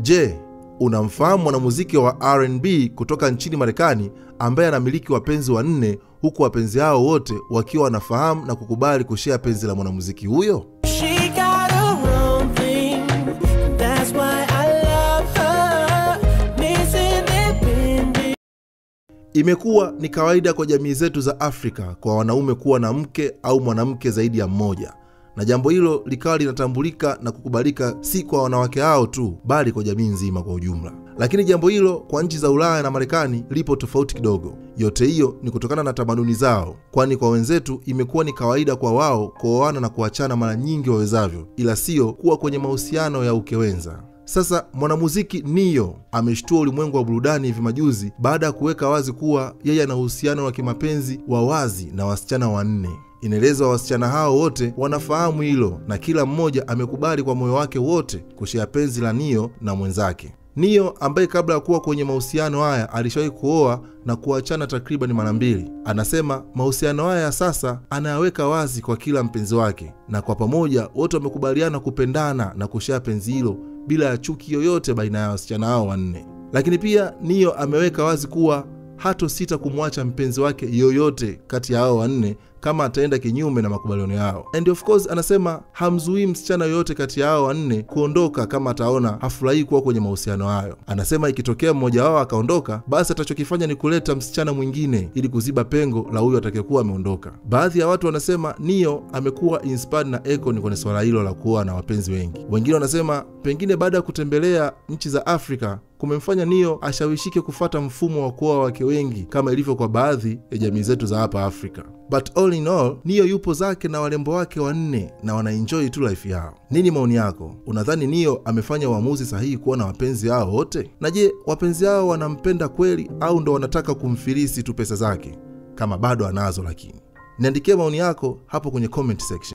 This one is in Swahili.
Je, unamfahamu mwanamuziki wa R&B kutoka nchini Marekani ambaye anamiliki wapenzi wanne huku wapenzi hao wote wakiwa wanafahamu na kukubali kushare penzi la mwanamuziki huyo? She got her own thing, that's why I love her. Miss Independent. Imekuwa ni kawaida kwa jamii zetu za Afrika kwa wanaume kuwa na mke au mwanamke zaidi ya mmoja, na jambo hilo likawa linatambulika na kukubalika si kwa wanawake hao tu bali kwa jamii nzima kwa ujumla. Lakini jambo hilo kwa nchi za Ulaya na Marekani lipo tofauti kidogo. Yote hiyo ni kutokana na tamaduni zao, kwani kwa wenzetu imekuwa ni kawaida kwa wao kuoana na kuachana mara nyingi wawezavyo, ila sio kuwa kwenye mahusiano ya ukewenza. Sasa mwanamuziki Ne-Yo ameshtua ulimwengu wa burudani hivi majuzi baada ya kuweka wazi kuwa yeye ana uhusiano wa kimapenzi wa wazi na wasichana wanne. Inaelezwa wasichana hao wote wanafahamu hilo na kila mmoja amekubali kwa moyo wake wote kushare penzi la Ne-Yo na mwenzake. Ne-Yo ambaye kabla ya kuwa kwenye mahusiano haya alishawahi kuoa na kuachana takriban mara mbili, anasema mahusiano haya ya sasa anayaweka wazi kwa kila mpenzi wake, na kwa pamoja wote wamekubaliana kupendana na kushare penzi hilo bila ya chuki yoyote baina ya wasichana hao wanne. Lakini pia Ne-Yo ameweka wazi kuwa hatosita kumwacha mpenzi wake yoyote kati ya hao wanne kama ataenda kinyume na makubaliano yao. And of course anasema hamzuii msichana yoyote kati ya hao wanne kuondoka kama ataona hafurahii kuwa kwenye mahusiano hayo. Anasema ikitokea mmoja wao akaondoka, basi atachokifanya ni kuleta msichana mwingine ili kuziba pengo la huyo atakayekuwa ameondoka. Baadhi ya watu wanasema Ne-Yo amekuwa inspired na Akon kwenye swala hilo la kuwa na wapenzi wengi. Wengine wanasema pengine baada ya kutembelea nchi za Afrika kumemfanya Ne-Yo ashawishike kufata mfumo wa kuoa wake wengi kama ilivyo kwa baadhi ya jamii zetu za hapa Afrika. But all in all, Ne-Yo yupo zake na warembo wake wanne na wanaenjoy tu life yao. Nini maoni yako? Unadhani Ne-Yo amefanya uamuzi sahihi kuwa na wapenzi hao wote? Na je, wapenzi hao wanampenda kweli au ndo wanataka kumfilisi tu pesa zake kama bado anazo? Lakini niandikie maoni yako hapo kwenye comment section.